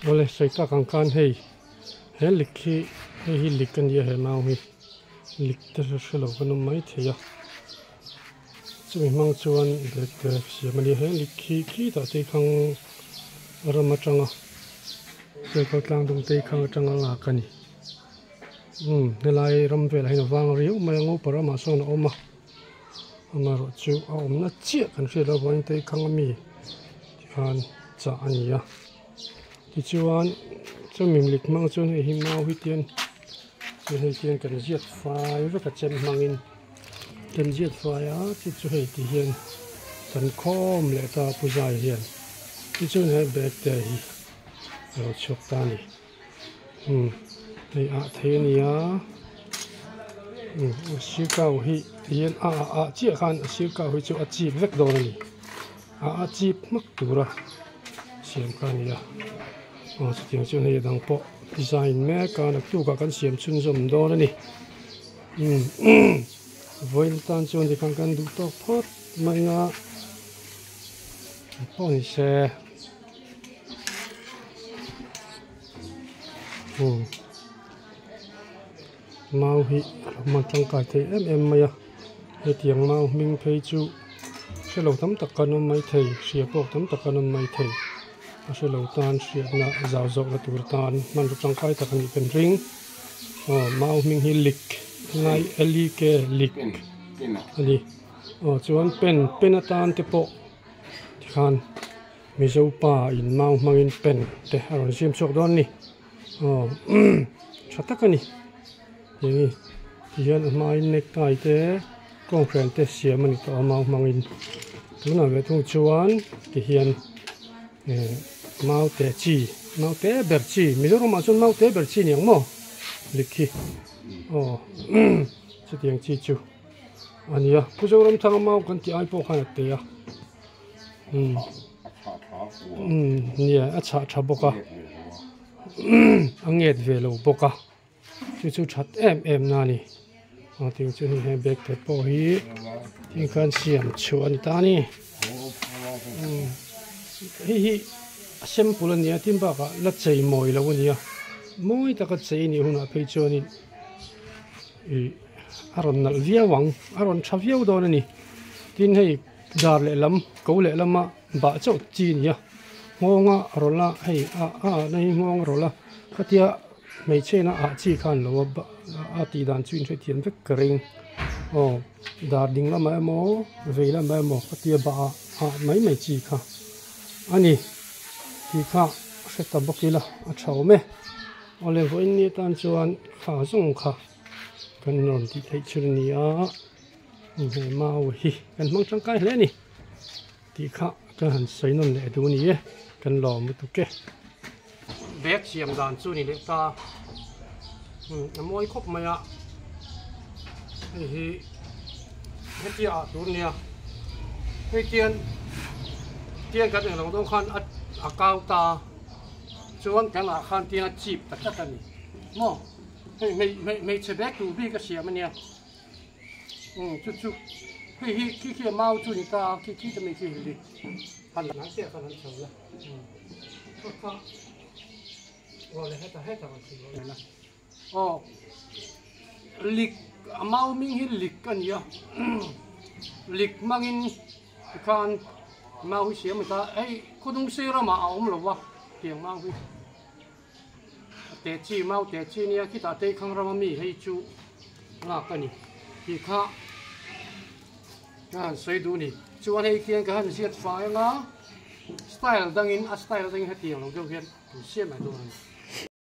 Awle sawi tak ang khan hei he lik hi hei hi lik a nia he mau hi lik te hre hrelo kan awm mai thei a chumi hmang chuan bag te siam a nia he lik hi khitah te khang ram atanga Sialkal tlang dung te khang atanga lak a ni umm helai ram velah hian a vang riau mai a ngopa ramah sawn a awm a amaherawh chu a awmna chiah kan hriat loh avangin te khang ami tikhan chah a ni a tichuan chumi lik hmang chuan hei hi mau hi tian chuan hei tian kan ziat fai vek a chem hmangin kan ziat fai a chu chu hei ti hian kan khawm leh ta a puzai hian tichuan he bag te hi a lo chhuak ta a ni. Umm hei ah thei a ni a umm a sir kau hi ti hian a ah ah chiah khan a sir kau hi chu a chip vek dawn a ni a a chip hmak tura siam kha a ni a aw chutiang chuan hei a dang pawh design mek a naktuk ah kan siam chhunzawm dawn a ni umm vawiin tan chuan tikhan kan duh tawk phawt mai a pawh ni se. Mau hi a lo hman tangkai thei em em mai a hetiang mau hming phei chu hrelo tam tak kan awm mai thei hria pawh tam tak kan awm mai thei a hrelo tan hriatna zau zawhna tur tan hmanraw tangkai tak a nih kan ring aw mau hming hi lik ngai L E K lik a ni aw chuan pen pen atan te pawh tikhan. Mizo pa in mau hmangin pen te a rawn siam chhuak dawn a ni aw tha tak a ni eng tihian a hmain necktie te kawnghren te siam a ni tawh a mau hmangin tunah ve thung chuan tihian eh mau te chi mau te ber chi Mizoramah chuan mau te ber chi a ni ang maw likhi aw chutiang chi chu a ni a Pu Zoramthanga mau kan tih ai pawh khan a te a. Nia a chhah tha bawk a a nget ve lo bawk a chu chu that em em na a ni aw tiang chu hei he bag te pawh hi tin khan siam chhuah a ni ta a ni hei hi a simple a nia tin bakah la chei mawi lo a nia mawi taka chei a nih hunah phei chuanin ih a rawn nalh viau ang a rawn tha viau dawn a ni tin hei. Dar lehlam ko lehlama bah chauh chi a ni a nghawnga rawlh a hei a a ahna hi nghawng a rawlh a khatia hmeichhe ina ah chi khan lo a a tih dan chu inhrethiam vek ka ring aw dar ding lamah emaw vei lamah emaw khatia bah ah ah mai mai chi kha a ni tih kha hre ta bawk ila a tha awm e awle vawiin ni atan chuan kha zawng kha kan rawn tih theih chu a ni a. He mau hi kan hmang tangkai hle a ni tih kha ka han sawi nawn leh duh a ni e kan lawm lutuk e. Bag siam dan chu ni leh ta a mawi khawp mai a hei hi hetia ah tur nia hei tian tian kan englo dawn khan a kau ta chuan kan ah khan tian a chip ta tlat a ni maw hei hmeichhe bag tur bik a siam a nia. Umm chu chu hei hi khi khi a mau chu ni ta a khi khi te mai khi hi han hnai chiah khan han chho la umm kha kha aw le heta heta rawn chho leh la aw lik a mau hming hi lik a ni a lik hmangin tikhan mau hi siam a ni ta hei khawdung sei ramah a awm lo va tiang mau hi. A te chi mau te chi nia khitah te khang rama mi hei chu lak a ni tih kha ka han sawi duh a ni chuan hei khian ka han ziat fai anga style dangin a style dangin hetiang lo deuh hian an siam mai dawn a ni.